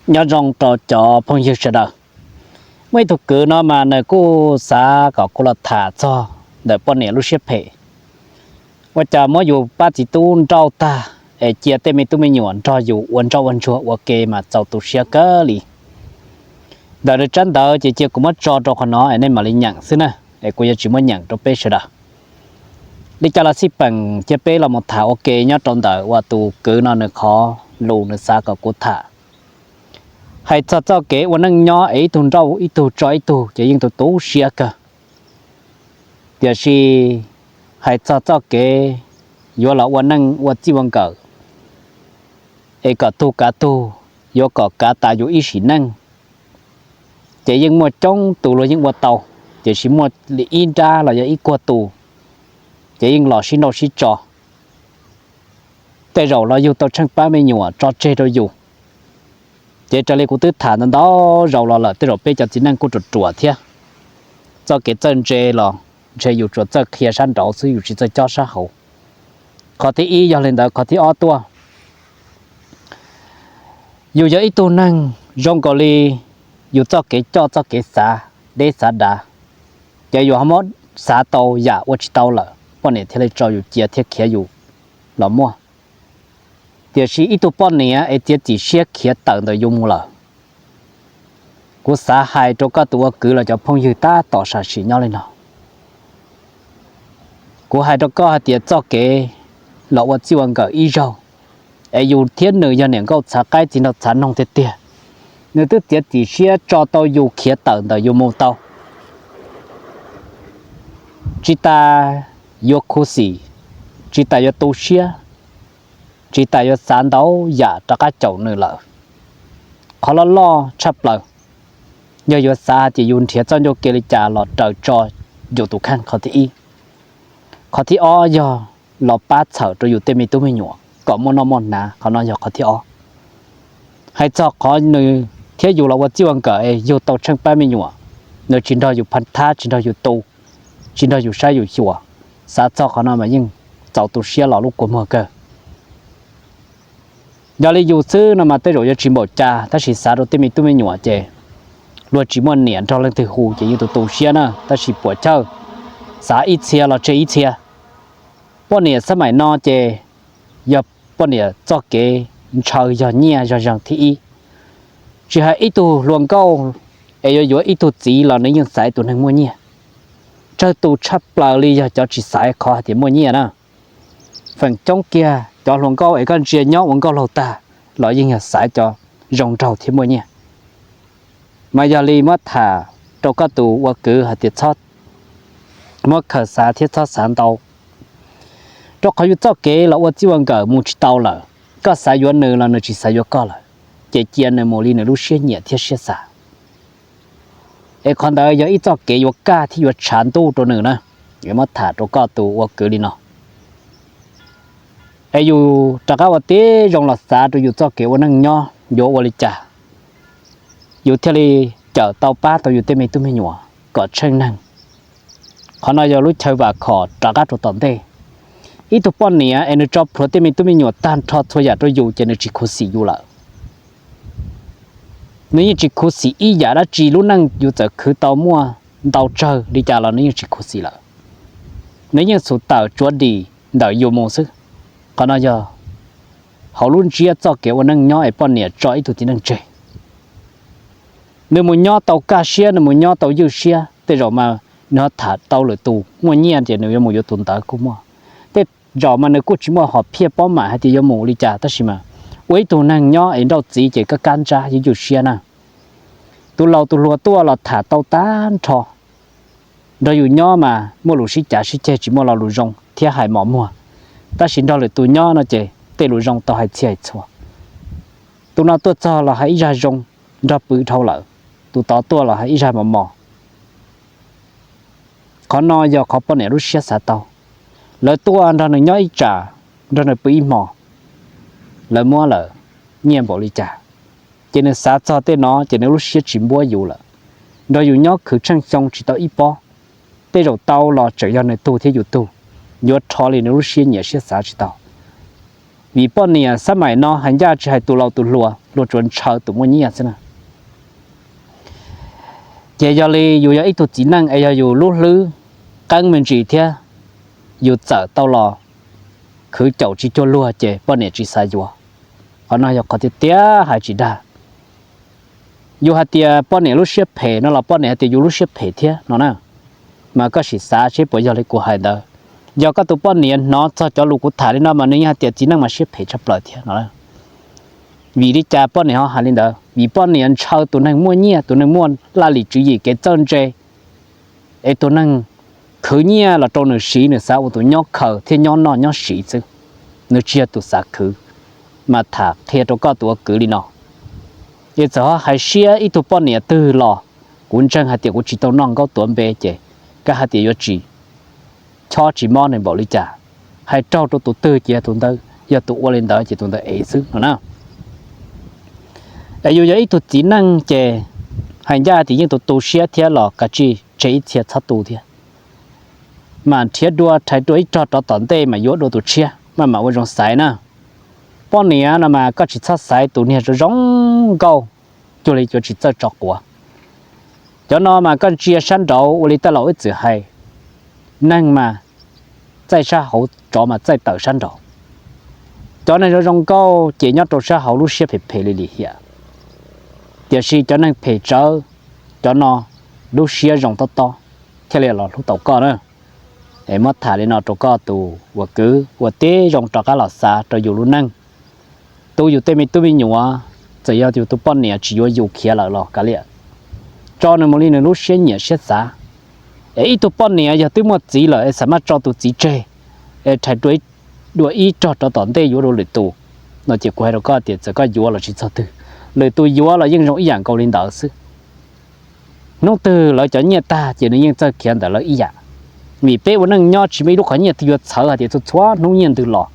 Nyob zoo rau cov phooj ywg sawv daws. Muaj ib tug kwv no mas nws kuj xav kom kuv los tham txog ntawm poj niam lub siab phem. Ua cas muab yus pab txiv tub nrauj tag es cia tej me tub me nyuam nrog yus ua ntsoj ua ntsuag ua ke mas txaus tu siab kawg li. Ntawm nws tsab ntawv ces cia kuv muab tso rau qhov no es nej mam li nyeem xwb na, es kuv yuav tsis muab nyeem rau peb sawv daws. Li cas los xij peem cia peb los mus tham ua ke nyob rau ntawm uas tus kwv no nws qhov lus nws xav kom kuv tham. Hais txog txoj kev ua neej nyob es ib tug nrauj ib tug tso ib tug ces yeej tu tu siab kawg. Tiam sis hais txog txoj kev yuav los ua neej ua txij ua nkawm es kom tug kav tug, yuav kom kav tas yus ib sim neej, ces yeej muaj coob tus luag yeej ua tau, tiam sis muaj li ib nrab los yog ib kuag tus ces yeej los sib nrauj sib tso. Tej zaum los yug tau tsheej pab me nyuam tso tseg rau yus. Ces raws li kuv twb tham ntau ntau zaus los lawm, tej zaum peb cov txiv neej kuj ruam ruam thiab. Txoj kev txawj ntse los ntshe yus tsuas txawj qhia sab nraud xwb, yus tsis txawj cob sab hauv. Qhov thib ib yog li ntawd, qhov thib ob tuaj, yus yog ib tug neeg zoo nkaus li yus txoj kev coj txoj kev xav deb xav dav, ces yus ho muab xav tau yam ua tsis tau lawm, poj niam thiaj li tso yus cia thiab khiav yus los muaj. Tiam sis ib tug poj niam es txiav txim siab khiav tawm ntawm yus mus lawm, kuv xav hais rau koj tus ua kwv los cov phooj ywg tab tom sam sim nyob li no. Kuv hais rau koj hais tias txoj kev los ua txij ua nkawm ib zaug, es yus thiab nws yog niam nkauj txhav qaib txiv nraug txhav noog tiag tiag, nws twb txiav txim siab tso tau yus khiav tawm ntawm yus mus tau. Tsis tas yuav khuv xim, tsis tas yuav tu siab, tsis tas yuav xav ntau yam rov qab caum nws lawm. Qhov loj loj tshaj plaws, yog yuav xav hais tias yus nrhiav txoj ncauj ke li cas los raws tso yus tus kheej, qhov thib ib. Qhov thib ob yog los pab txhawm rau yus tej me tub me nyuam kom muaj noj muaj hnav, qhov no yog qhov thib ob. Hais txog qhov nws thiab yus los ua txij ua nkawm es yug tau tsheej pab me nyuam, nws tsis nrog yus pha thab, tsis nrog yus tu, tsis nrog yus saib yus xyuas, xav txog qhov no mas yeej txaus tu siab los lub kua muag kawg. Yog li yus xwb no mas tej zaum yuav tsis npaum cas, tab sis xav rau tej me tub me nyuam ces luag tsis muaj niam nrog leej twg hu ces yeej tu tu siab na, tab sis puam chawj, xav ib txhia los tseg ib txhia. Poj niam xab maim no ces yog poj niam txoj kev ntshaw yog nyiaj zog zeeg thib ib. Tsis hais ib tug hluas nkauj es yuav yuav ib tug txiv los nws yeej xaiv tus neeg muaj nyiaj. Tsawg tus tshaj plaws li yog cov tsis xaiv qhov hais tias muaj nyiaj na. Feem coob kiag cov hluas nkauj es koj ntsia nyob ua nkauj laug tag los yeej yog xaiv cov zoo nraug thiab muaj nyiaj. Mas yog li muab tham rau koj tus ua kwv hais tias txhob muab khaws xav thiab txhob xav ntau, rau qhov yus txoj kev los ua txij ua nkawm mus tsis tau lawm. Koj xav yuav nws los nws tsis xav yuav koj lawm, ces cia nws mus li nws lub siab nyiam thiab siab xav. Es qhov ntawd yog ib txoj kev yuav kaj thiab yuav tshav ntuj rau nws na. Muab tham rau koj tus ua kwv li no, es yus rov qab ua tib zoo los xav rau yus txoj kev ua neej nyob yuav ua li cas yus thiaj li cawm tau pab tau yus tej me tub me nyuam kom tsheej neeg. Qhov no yog lub chaw vam khom rov qab rau tom ntej. Ib tug poj niam es nws tso plhuav tej me tub me nyuam tag nrho txhua yam rau yus ces nws tsis khuv xim yus lawm. Nws yeej tsis khuv xim ib yam dab tsi, lub neej yus txawm khwv tau muaj ntau tsawg li cas los nws yeej tsis khuv xim lawm. Nws yeej xum tawm tsuav dim ntawm yus mus xwb. Qhov no yog hauv lub ntsiab txoj kev ua neej nyob es poj niam tso ib tug txiv neej tseg. Nws mus nyob tau kaj siab, nws mus nyob tau ywj siab, tej zaum mas nws ho tham tau lwm tus muaj nyiaj ces nws yuav mus yuav tus ntawd kuj muaj. Tej zaum mas nws kuj tsis muaj hom phiaj pob mam hais tias yuav mus li cas, tab sis mas ua ib tug neeg nyob es nrauj txiv ces kab kab ntsab ywj ywj siab na. Tus laus tus hluas tuaj los tham tau tag nrho, nrog yus nyob mas muaj lus sib cav sib ceg tsis muaj lo lus zoo thiab hais mos muag, tab sis nrog lwm tus nyob no ces tej lus zoo tau hais txhia hais txhua. Tus no tuaj txog los hais ib zaj zoo, nrog pw dhau lawm, tus tod tuaj los hais ib zaj mos mos. Qhov no yog qhov poj niam lub siab xav tau. Lawv tuaj nrog nws nyob ib tsam, nrog nws pw ib hmos, lawv muab lawm nyiaj npaum li cas, ces nws xav txog tej no ces nws lub siab tsis npuab yus lawm. Nrog yus nyob khwv tsheej xyoo tsis tau ib pob, tej zaum tau los tseem yog nws tug thiab yus tug, yuav rho li nws lub siab nyiam siab xav tsis tau. Vim poj niam xab maim no hais ncaj tsis hais tus laus tus hluas, luag tsuas ntshaw tus muaj nyiaj xwb na. Ces yog li yus yog ib tug txiv neej es yog yus lub hlwb qeeb me ntsis thiab yus txawm tau los khwv caum tsis cuag luag ces poj niam tsis xav yuav. Qhov no yog qhov tiag tiag hais tsis dag. Yus hais tias poj niam lub siab phem no los poj niam hais tias yus lub siab phem thiab no na. Mas koj sim xav seb puas yog li kuv hais ntawd. Yog koj tus poj niam hnov txog cov lus kuv tham li no mas nws yeej hais tias txiv neej mas siab phem tshaj plaws thiab no. Vim li cas poj niam ho hais li ntawd? Vim poj niam ntshaw tus neeg muaj nyiaj, tus neeg muaj laj lim tswv yim kev txawj ntse, es tus neeg khwv nyiaj los rau nws siv, nws xav ua tus nyob khaws thiab nyob noj nyob siv xwb, nws tsis yog tus xav khwv. Mas tham qhia rau koj tus ua kwv li no, es txawm ho hais siab ib tug poj niam twg los kuv ntseeg hais tias kuv tsis tau noj nkaub tuav npe ces koj hais tias yuav tsis chob tsis mob nws npaum li cas. Hais raug rau tus twg ces yog tus ntawd yog tus ua li ntawd ces tus ntawd ev xwb no na. Es yus yog ib tug txiv neej ces hais ncaj tias yeej tu tu siab thiab los kav tsij tseg ib txhia txhob tu thiab. Mas nrhiav dua rhais dua ib rog rov tom ntej mas yuav dua tus tshiab, maj mam ua zoo xaiv na. Poj niam no mas koj tsis txhob xaiv tus niag zoo zoo nkauj cuag li cov tsis txawj tso quav. Cov no mas koj ntsia sab nraud ua li taj laus ib txwm hais, neeg mas txaij sab hauv, tsov mas txaij tawm sab nraud. Cov neeg zoo zoo nkauj ces nyob rau sab hauv lub siab phem phem li lim hiam, tiam sis cov neeg phem tsawv, cov no lub siab zoo tob tob thiaj li los hlub tau koj na. Es muab tham li no rau koj tus ua kwv ua tib zoo rov qab los xav rau yus lub neej. Tu yus tej me tub me nyuam, txawm yog yus tus poj niam tsis yuav yus khiav lawm los kav liam, tso nws mus li nws lub siab nyiam siab xav. Es ib tug poj niam yog twb muaj txiv lawm es xam maj tso tus txiv tseg, es rhais dua ib rog rov tom ntej yuav dua lwm tus no ces kuv hais rau koj tias txawm koj yuav los tsis txog twg, lwm tus yuav los yeej zoo ib yam nkaus li ntawd xwb. Hnub twg lawv cov nyiaj tag ces nws yeej txawj khiav ntawm lawv ib yam. Vim peb ua neej nyob tsis muaj ib lub qhov nyiaj twg yuav txhawv hais tias txhua txhua hnub nyiaj ntws los,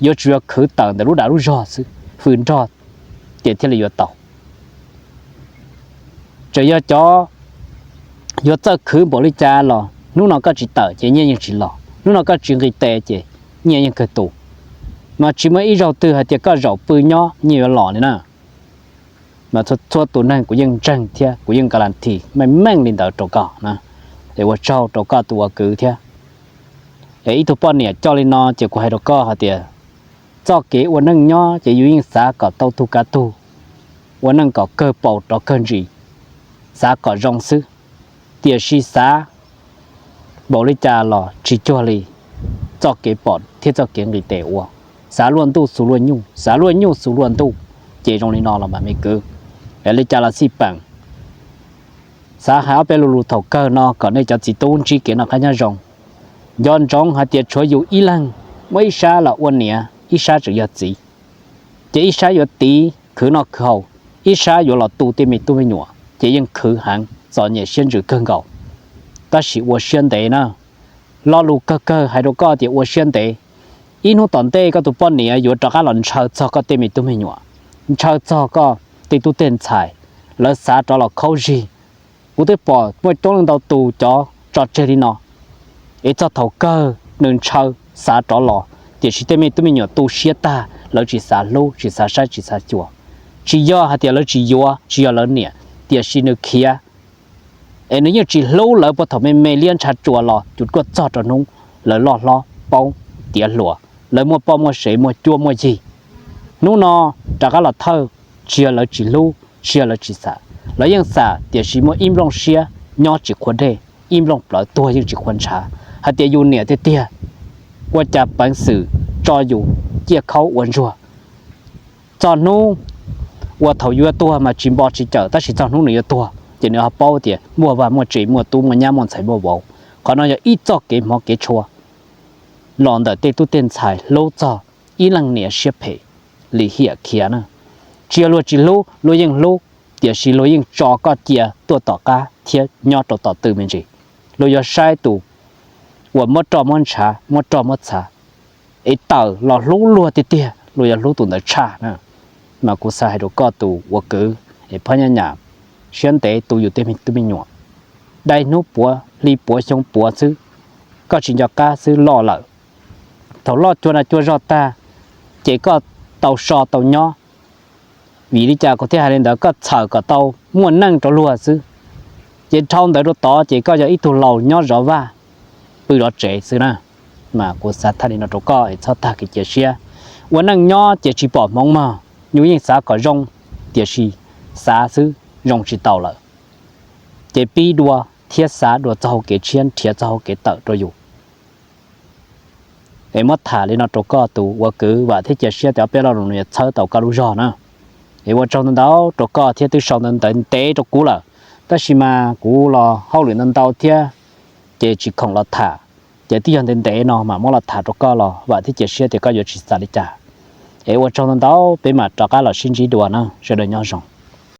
yuav tsum yog khwv tawm ntawm lub dag lub zog xwb, hwm nrog ces thiaj li yuav tau. Txawm yog cov yuav txawj khwv npaum li cas los hnub no koj tsis tawm ces nyiaj yeej tsis los, hnub no koj tsis nqis tes ces nyiaj yeej kawg tu. Mas tsis muaj ib zaug twg hais tias koj zaum pw nyob nyiaj yuav los li na. Mas txhua txhua tus neeg kuv yeej ntseeg thiab kuv yeej guarantee meej meej li ntawd rau koj na. Es ua tsaug rau koj tus ua kwv thiab. Es ib tug poj niam coj li no ces kuv hais rau koj hais tias txoj kev ua neej nyob ces yus yeej xav kom tau tug kav tug, ua neej kom kawg paus rov kawg ntsis, xav kom zoo xwb. Tiam sis xav npaum li cas los tsis cuag li txoj kev pom thiab txoj kev nqis tes ua. Xav luaj ntuj xu luaj nyuj, xav luaj nyuj xu luaj ntuj, ces zoo li no los mas me kwv, li cas los xij peem. Xav hais ob peb lo lus thaum kawg no kom nej cov txiv tub ntsib kev noj qab nyob zoo. Nco ntsoov hais tias tshuav yus ib leeg, muaj ib sab los ua niam, ib sab tseem yog txiv, ces ib sab yuav tiv khwv noj khwv haus, ib sab yuav los tu tej me tub me nyuam ces yeej khwv heev, txom nyem siab ntsws kawg nkaus. Tab sis ua siab ntev na. Lo lus kawg kawg hais rau koj tias ua siab ntev. Ib hnub tom ntej koj tus poj niam yuav rov qab los ntshaw txog koj tej me tub me nyuam, ntshaw txog koj tej tub tej ntxhais, lawv xav rov los khaub zig. Kuv twb pom muaj coob leej ntau tus cov tso tseg li no, es txog thaum kawg nws ntshaw xav rov los, tiam sis tej me tub me nyuam tu siab tag, lawv tsis xav hlub, tsis xav saib, tsis xav xyuas. Tsis yog hais tias lawv tsis yuav, tsis yog lawv niam, tiam sis nws khiav, es nws yeej tsis hlub lawv puag thaum me me liab ntsha tsuas los cuv kuj txog rau hnub lawv loj hlob paub tiav hluas, lawv muaj poj muaj sev muaj cuab muaj yig. Hnub no rov qab los thawj, tsis yog lawv tsis hlub, tsis yog lawv tsis xam, lawv yeej xam tiam sis muaj ib nplooj siab nyob tsis qhuav dej, ib nplooj plawv tuag yeej tsis qhuav ntshav. Hais tias yus niam tiag tiag, ua cas peev xwm tso yus ciaj khaub ua ntsuag. Txog hnub uas thaum yuav tuag mas tsis npo tsis cawm, tab sis txog hnub nws yuav tuag ces nws ho paub tias muaj vaj muaj tse, muaj tub muaj nyab, muaj ntxhais muaj vauv. Qhov no yog ib txoj kev hmov kev tshua los ntawm tej tub tej ntxhais hlub txog ib leej niam siab phem lim hiam khiav na. Tsis yog luag tsis hlub, luag yeej hlub, tiam sis luag yeej tso koj cia tuaj tom qab thiab nyob rau tom tw me ntsis. Luag yuav saib tus uas muab roj muab ntshav, muab roj muab txha, es tawm los hlub luag tiag tiag, luag yuav hlub tus ntawd tshaj na. Mas kuv xav hais rau koj tus ua kwv es phab nyab nyam, siab ntev tu yus tej me tub me nyuam, dai hnub puav hli puav xyoo puav xwb, koj tsis nco qab xwb loj lawm. Thaum loj cuag nas cuag zog tag, ces koj tau so tau nyob. Vim li cas kuv thiaj hais li ntawd? Koj txhawm kom tau muaj neej rau luag xwb, ces dhau ntawd rau tod ces koj yog ib tug laus nyob zov vaj, pw zov tsev xwb na. Mas kuv xav tham li no rau koj es txhob tag kev cia siab. Ua neej nyob ces tsis pom hmoov mog, yus yeej xav kom zoo, tiam sis xav xwb zoo tsis tau lawm. Ces pib dua thiab xav dua txoj hau kev tshiab, nrhiav txoj hau kev tawm rau yus. Es muab tham li no rau koj tus ua kwv, vam thiab cia siab tias ob peb lo lus no yuav txhawb tau koj lub zog na. Es ua tsaug ntau ntau rau koj thiab twb sau ntawv ntev rau kuv lawm, tab sis mas kuv los hauj lwm ntau ntau thiab, ces tsis khoom los tham. Ces twb yog ntev ntev no mam muab los tham rau koj los vam thiab cia siab tias koj yuav tsis xav li cas. Es ua tsaug ntau ntau, peb mam rov qab los sib ntsib dua na, sawv daws nyob zoo.